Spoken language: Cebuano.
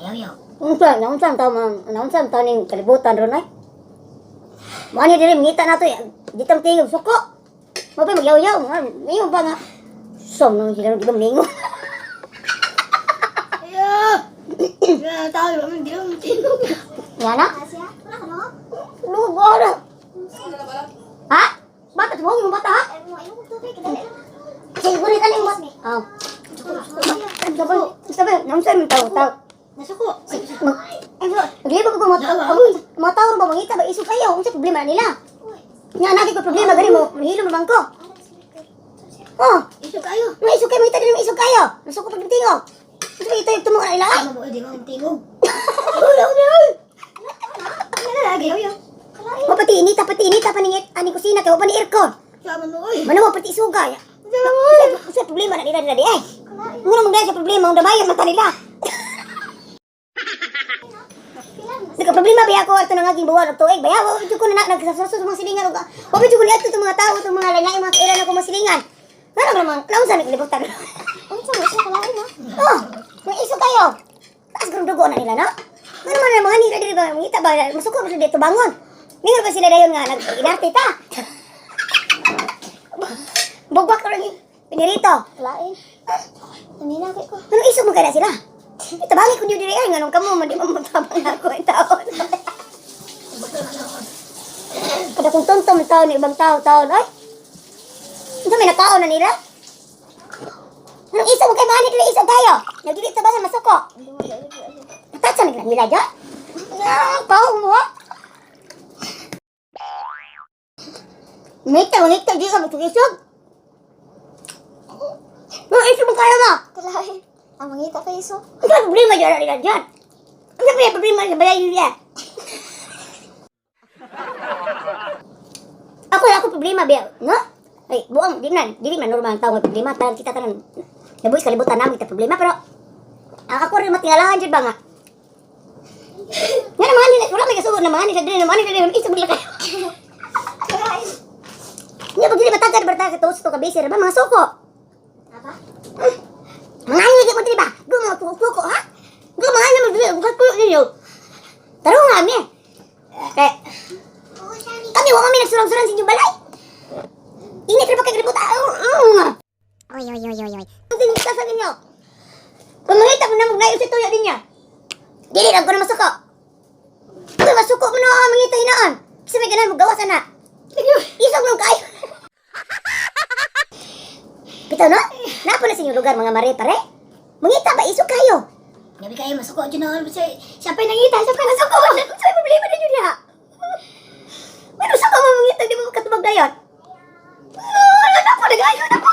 Yaw-yaw. Unsa, naunsa ang tao, naunsa ang tao ning kalibutan ron ay? Mo ani diri mangita nato eh. Di tang tingog suko. Mo pa magyaw-yaw, nga mingon pa nga. Som nung sila di ba mingon. Ya! Ya, tao, di ba man, di ba man tingog? Nga na? Asya, wala ka no? Lugo na. Ha? Bata tuwag mo bata ha? Ay mo, ayaw kong tubig. Dali lang. Siguro ka ning bata. Ah. Sabay, sabay, naunsa man tao tao. Nasuko. Mag, ay, maglibog ko mga tao, mga tao ba mangita ba iso kayo, unsa problema nila? Nga nagi ko problema gani mo, mahilom naman ko. Oh, Iso kayo. may iso kayo, mangita din may iso kayo. Nasuko pag tingog. Unsa ba ito yung tumuo na ila? Tama mo, di ba man tingog? Uy, uy, uy. Ano na, yaw-yaw. Mo pati inita, pati inita paningit ani kusina kay wa pa ni aircon. Sama mo, oy. Mano mo pati isuga. Sama mo, oy. Unsa problema na nila nila di ay? Muna mong dahil sa problema, ang damayan man ta nila. Nagka problema ba ako ato nang aging buwan og tuig ba? Wa jud ko na nagsasarso sa mga silingan og wa jud ko niadto sa mga tao sa mga lain mga kailan ako mga silingan. Ngano man mga naunsa ni kalibutan. Unsa mo siya kalain no? Oh, may iso kayo. Taas karong dugo na nila no. Ngano man ang mga nila diri ba mangita ba masuko ba sila dito bangon. Ningon pa sila dayon nga nag-inarte ta. Bugbak ro ni pinirito. Kalain. Kanina kay ko. Anong iso man kaya sila? Itabangi ko niyo diri ay nganong kamo man di man motabang ako ang taon. Kada kung tonto man taon ibang tao taon ay. Unsa may nakaon na nila? Anong iso man kay maani diri iso tayo? Nagdili tabangan masuko. Tatsa na nila ja. Ah, pao mo. Ha? Ngita, ngita, di ka magtugisog. Mga iso man kaya mo. Kalain. Ang mangita kay iso. Ang problema dyan nila dyan. Ang may problema sa balay nila. Ako ako problema ba, no? Ay, buong di na, dili man normal ang tao may problema, tanan kita tanan. Nabuhis kalibutan namin kita problema pero ang ako rin matingalahan jud ba nga. Nga naman nila, wala may kasugod na mga nila dili naman nila dili isog nila kayo. Kalain. Nga pag dili matagad barta ka tuos to ka busy ra ba mga suko. Apa? Mga ano mo dili ba? Gumo suko ha? Gumo ano mo dili, bukas pulo ninyo. Tarong nga mi. Kay Oo, Shani. kami wa kami nagsurang-surang sa inyong balay. Init ra pa kay gribot. Oy, oy, oy, oy, oy. Ang tinita sa ninyo. Kung mangita mo na maglayo sa tuyo din niya. Dili lang ko na masuko. Kung masuko mo na ang mangita hinaan. Kasi may ganahan mo gawas ana. Isog mo kayo. Bitaw no? Napo na sa inyong lugar mga mare pare. Mangita ba isog kayo? Gabi kayo, masuko dyan na. Siya pa'y nangita, siya pa'y Masuko mo na. Sa problema ninyo niya. Ano sa ka mo mangita di mo makatubag dayon? Ano na po nagayo na po.